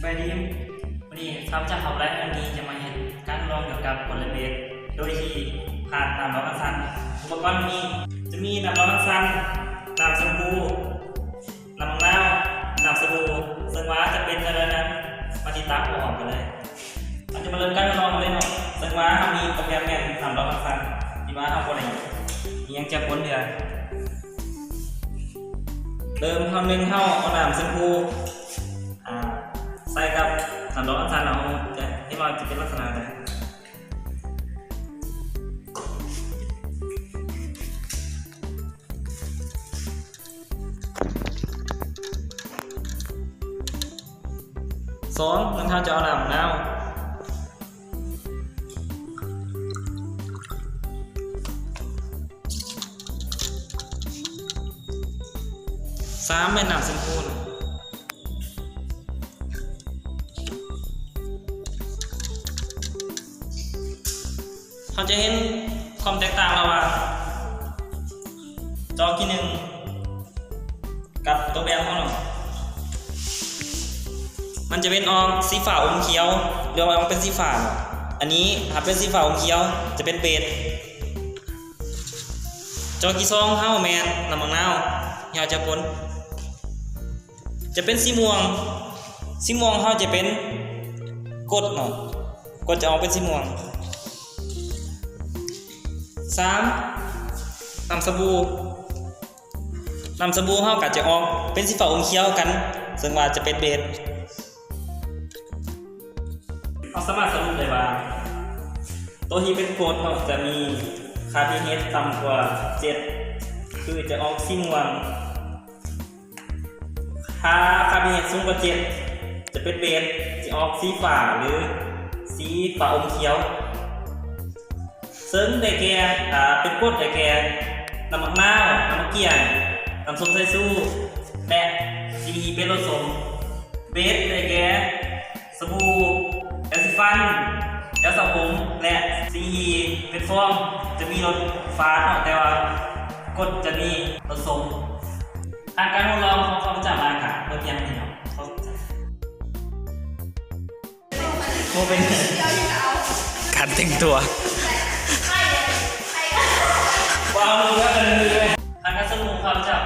ສະບາຍດີ ມື້ນີ້ຂ້າພະເຈົ້າ ຄຳໄລ ອັນດີ ຈະມາເຮັດການທົດລອງກ່ຽວກັບກົດ ແລະ ເບດ ໂດຍທີ່ຜ່ານນ້ຳຫຼອກອັນຊັນ. ອຸປະກອນມີ ຈະມີນ້ຳຫຼອກອັນຊັນ, ນ້ຳແຊມພູ, ນ້ຳໝາກນາວ, ນ້ຳສະບູ. ເຊິ່ງວ່າຈະເປັນແນວໃດນັ້ນ ມາຕິດຕາມພ້ອມກັນເລີຍ. ເຮົາຈະມາເລີ່ມການທົດລອງກັນເລີຍເນາະ. ເຊິ່ງວ່າເຮົາມີໂປຣແກຣມແມ່ນນ້ຳຫຼອກອັນຊັນ ທີ່ວ່າເຮົາບໍ່ໄດ້ມີຫຍັງຈະປົນເທື່ອ. ເລີ່ມ ເຮົາ ໜຶ່ງ ເຮົາເອົານ້ຳແຊມພູ ອ່າ ໃສ່ກັບນ້ຳຫຼອກອັນຊັນ ເຮົາຈະເຫັນວ່າຈະເປັນລັກສະນະໃດ. ສອງ ແມ່ນເຮົາຈະເອົານ້ຳໝາກນາວ. ສາມ ແມ່ນນ້ຳແຊມພູ. ເຮົາຈະເຫັນຄວາມແຕກຕ່າງລະຫວ່າງຈອກທີໜຶ່ງກັບໂຕແບບຂອງເຮົາເນາະ. ມັນຈະເປັນອອກສີຟ້າອົມຂຽວ ຫຼືວ່າອອກເປັນສີຟ້າເນາະ. ອັນນີ້ຫາກເປັນສີຟ້າອົມຂຽວ ຈະເປັນເບດ. ຈອກທີສອງເຮົາແມ່ນນ້ຳໝາກນາວ ທີ່ເຮົາຈະປົນ ຈະເປັນສີມ່ວງ. ສີມ່ວງເຮົາຈະເປັນກົດເນາະ, ກົດຈະອອກເປັນສີມ່ວງ. ສາມ ນ້ຳສະບູ. ນ້ຳສະບູເຮົາກໍຈະອອກເປັນສີຟ້າອົມຂຽວຄືກັນ ເຊິ່ງວ່າຈະເປັນເບດ. ເຮົາສາມາດສະຫຼຸບໄດ້ວ່າ ໂຕທີ່ເປັນກົດເນາະ ຈະມີຄ່າ pH ຕ່ຳກວ່າເຈັດ ຄືຈະອອກສີມ່ວງ. ຖ້າຄ່າ pH ສູງກວ່າເຈັດ ຈະເປັນເບດ ຈະອອກສີຟ້າ ຫຼື ສີຟ້າອົມຂຽວ. ເຊິ່ງໄດ້ແກ່ ອ່າ ເປັນກົດໄດ້ແກ່ ນ້ຳໝາກນາວ, ນ້ຳໝາກກ້ຽງ, ນ້ຳສົ້ມສາຍຊູ ແລະ ສີຮີເປັນລົດສົ້ມ. ເບດໄດ້ແກ່ ສະບູ, ແປງສີຟັນ, ຢາສະຜົມ ແລະ ສີຮີເປັນຟອງ ຈະມີລົດຝາດເນາະ ແຕ່ວ່າກົດຈະມີລົດສົ້ມ. ຜ່ານການທົດລອງຂອງຂ້າພະເຈົ້າມາກະເໝິດພຽງເທົ່ານີ້ເນາະ. ບໍ່ເປັນການແຕ່ງຕົວ. ວ່າເອົາມືເດີ ເອົາມືເດີ. ທ່ານກະສະຫຼຸບຂອງເຈົ້າ